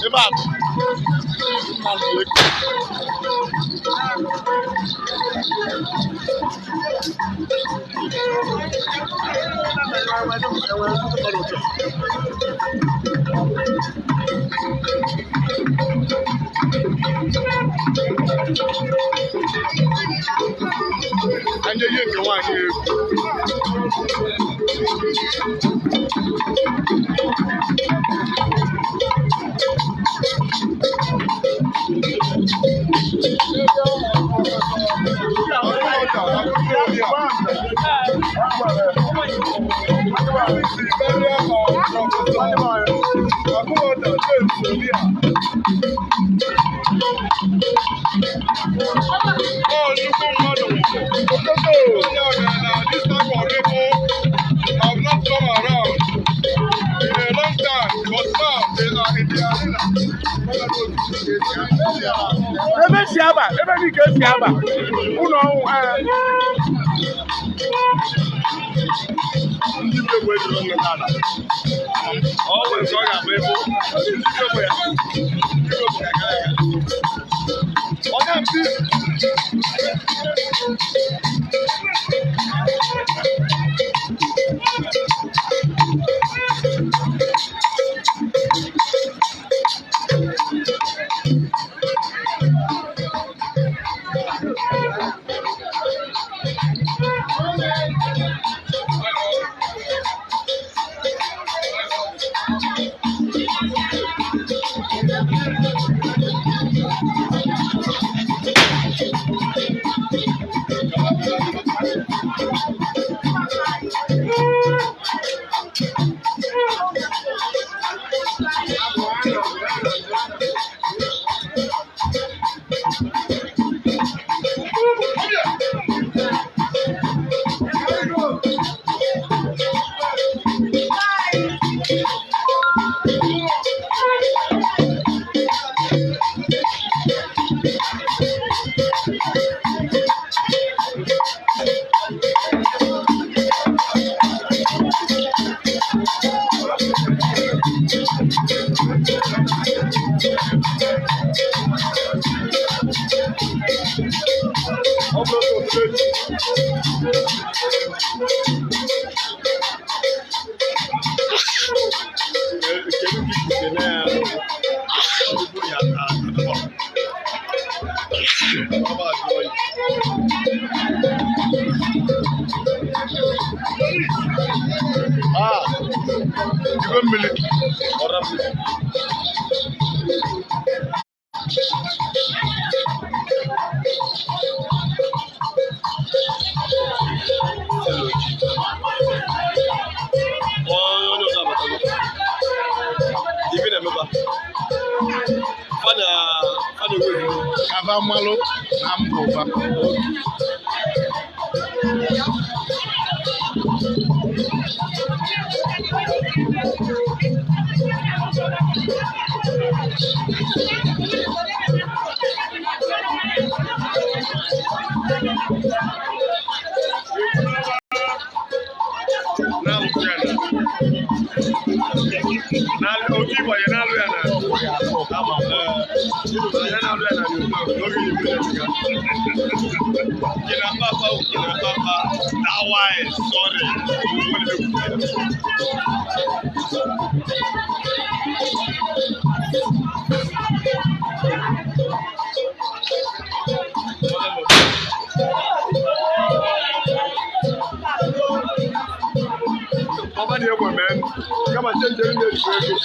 Ebe a bụ Nnamdi Eko. Ka nje ihe nke nwaanyị egwu. Ọ nnukwu mmadụ nwụrụ. Onye ọbịa na this type of people have not come around in a long time, but now they are in the arena. Ebe si aba, ebe dị ka esi aba ụlọ ọnwụ ee. Ndị bụ egbe ejiri nne n'ala. Ọ nwere nke ọ ga-abụ ebe ndị bụ egbe ya. Ndị bụ egbe ya gara aga. Onye mpi. Ọ bụrụ otu echi. Kedu ka isi kene ya? Ọ bụ ya atọ. Ọ bụ ajọ oyi. Ah, igwe mmiri. Ọra mmiri. Onye ọzọ abatago. Ife na-emeba. Fa na-ewu ewu. Kava mmalụ na mba ụba. Na-alụ ya na. Otu Igbo ya na-alụ ya na. Ya na-alụ ya na n'oge Igbo ya na. Kina papa, kina papa. Dawai, sorry. Ọba dị egwu mee kama chenjeri na-ezu ego.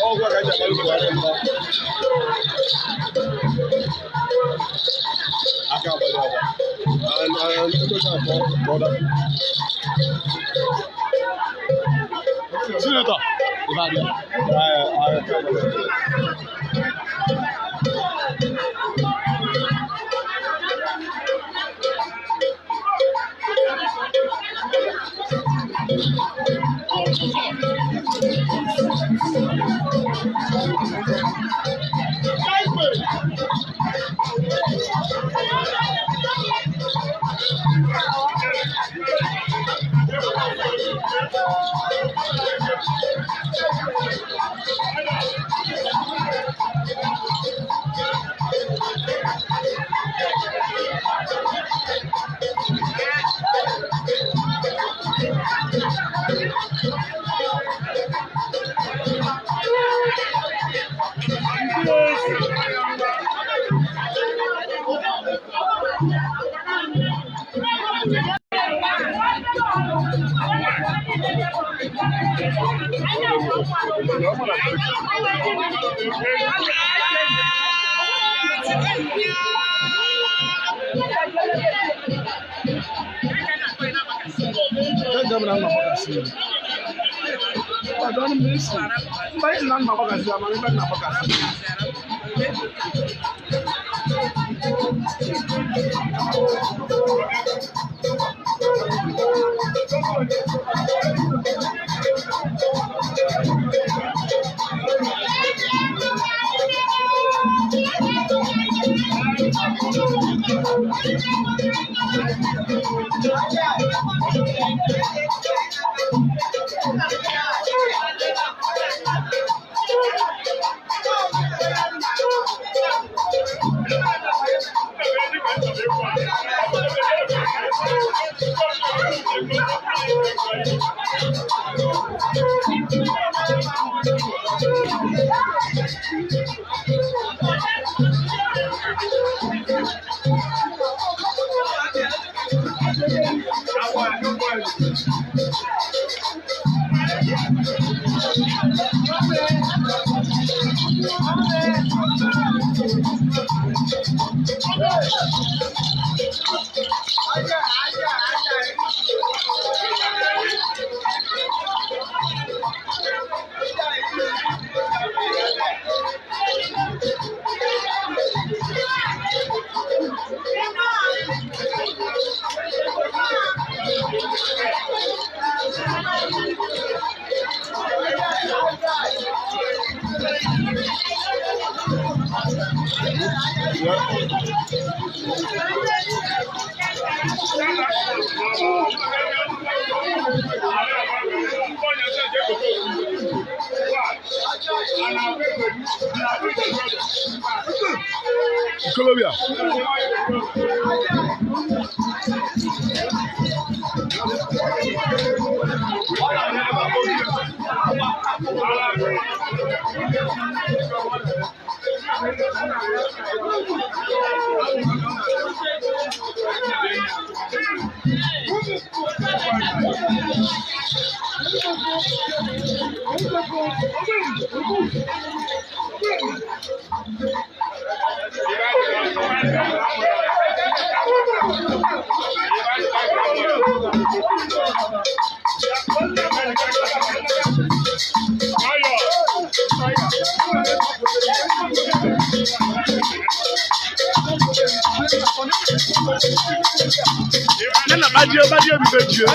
Ọgwụ a ka eji amalụ Buhari mma. Aka abalị agba. And ebe ka akpọ brother. Senator, Ibadan. Colombia. Nana bajie bajie bi bejie.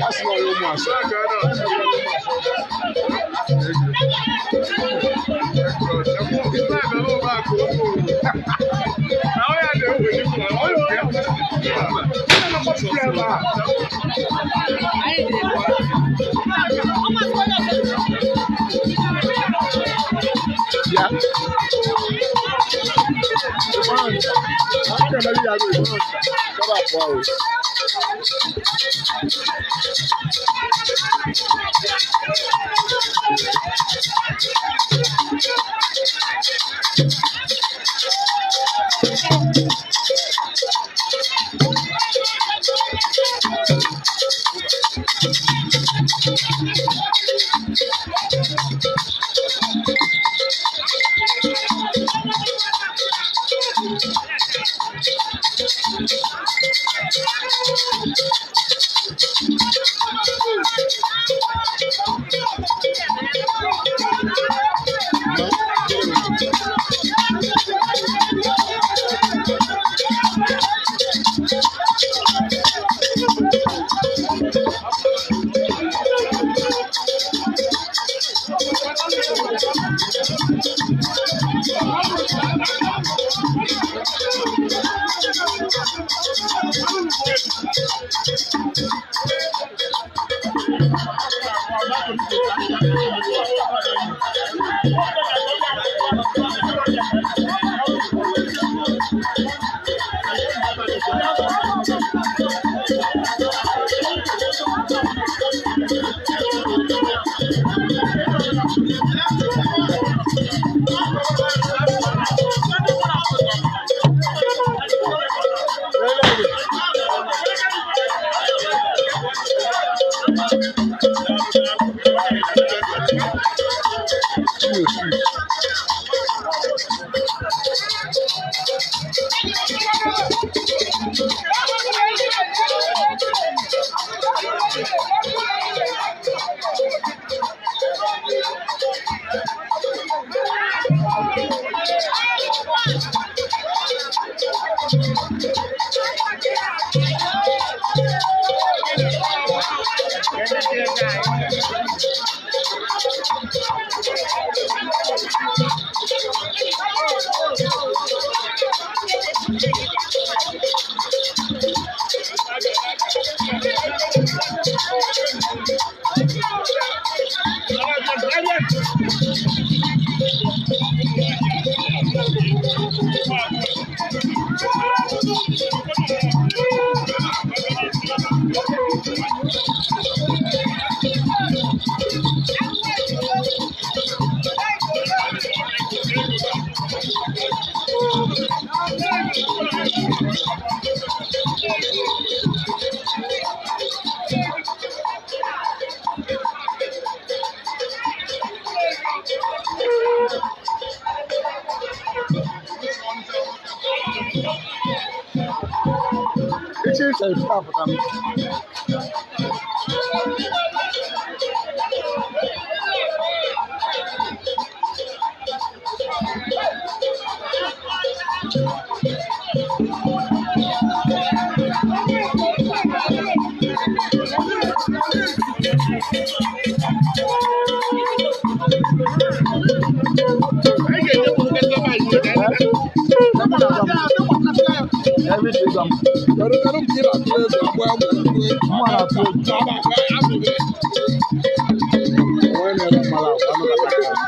Asị na ọrụ ụmụ asọ. Bịa. Aga m eri ya ruo. Kọba pụọ o. Chiwo street. Echi ịcha ife apụta m. Ebe ịchọ ịgwa m. Mụ na-atụ egwu. Onwe na-ere mmanụ agwa, anụ kata aka.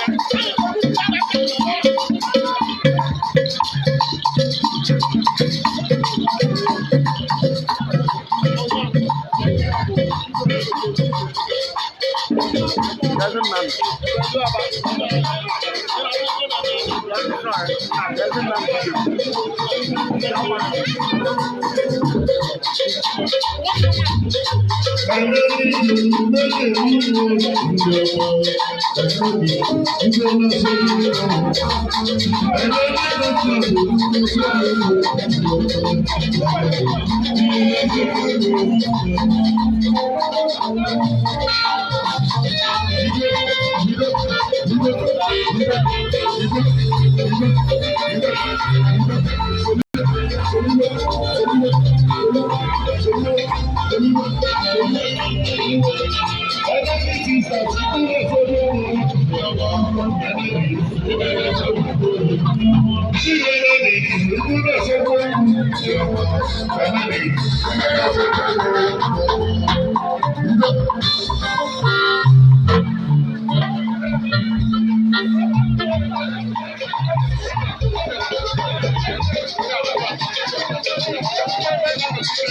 Ezi Nnamdi. Ezi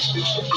Nnamdi.